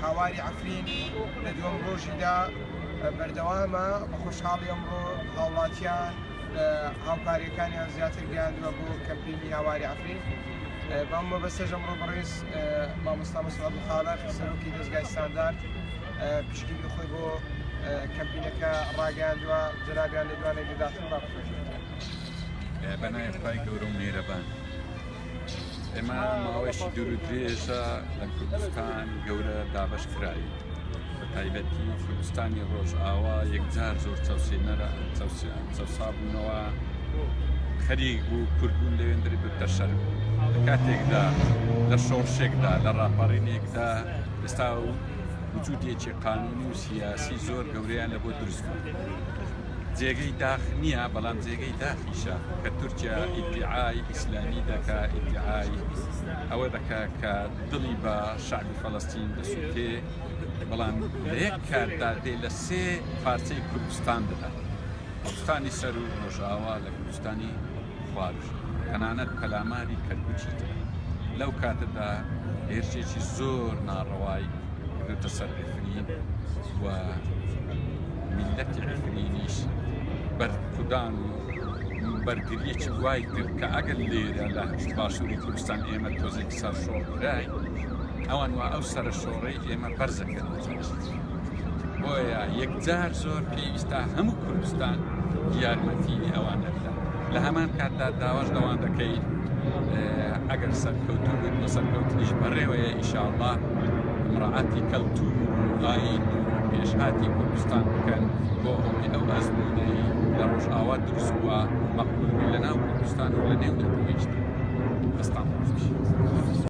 هاواری عەفرین لە دووەم ڕۆژیدا بەردەوامە، بە خۆشحاڵی ئەمڕۆ هاوڵاتیان هاوکاریەکانیان زیاتر گەیاندووە بۆ کەمپینی هاواری عەفرین. بەم مەبەستەش ئەمڕۆ بەڕێز مامۆستا مەسعود خالق سەرۆکی دەزگای ستاندارد پشتگیری خۆی بۆ کەمپینەکە ڕاگەیاندووە. جەنابیان لێدوانێک دەداتن با بخوێنین. بەناوی خوای گەورە و میهرەبان. ئێمە ماوەیەکی دوور و درێژە لە کوردستان گەورە دابەش کراوین بە تایبەتی کوردستانی ڕۆژئاوا یەکجار زۆر چەوسێنەرە چەوسا بوونەوە خەریک بوو کوردبوون لەوێندرێ ببتە شەرم لە کاتێکدا لە شۆڕشێکدا لە ڕاپەڕینێکدا ئێستا و وجودێکی قانونی و سیاسی زۆر گەورەیان لە بۆ دروست بوو. جێگەی داخ نییە، بەڵام جێگەی داخیشە کە تورکیا ئیدعای ئیسلامی دەکا، ئیدعای ئەوە دەکا کە دڵی بە شەعبی فەلەستین دەسووتێ، بەڵام لە یەک کاتدا دێ لە سێ پارچەی کوردستان دەدا، کوردستانی سەروو، ڕۆژئاوا، لە کوردستانی خواروش، تەنانەت پەلاماری کەرکووکی دا. لەو کاتەدا هێرشێکی زۆر ناڕەوای کردۆتە سەر عفرین و میللەتی عفرینیش بەرخودان و بەرگریەکی وای کرد کە ئەگەر لێرە لە باشووری کوردستان ئێمە تۆزێک سەرشۆڕ کراین ئەوان وا ئەو سەرشۆڕەی ئێمە بەرزەکەن بۆیە یەکجار زۆر پێویستە هەموو کوردستان یارمەتی ئەوانە بدات لە هەمان کاتدا داواش لەوان دەکەین ئەگەر سەرکەوتوو بووین بە سەرکەوتنیش بەڕێوەیە ئیشاڵڵا مراعاتی کەلتور و ئایین و پێشهاتی کوردستان بکەن بۆ ئەوەی ئەو ئەزموونەی لە ڕۆژئاوا دروست بووە مەقبول بێ لە ناو کوردستان و لە نێو نەتەوەیشدا. دەستان خۆش بێ.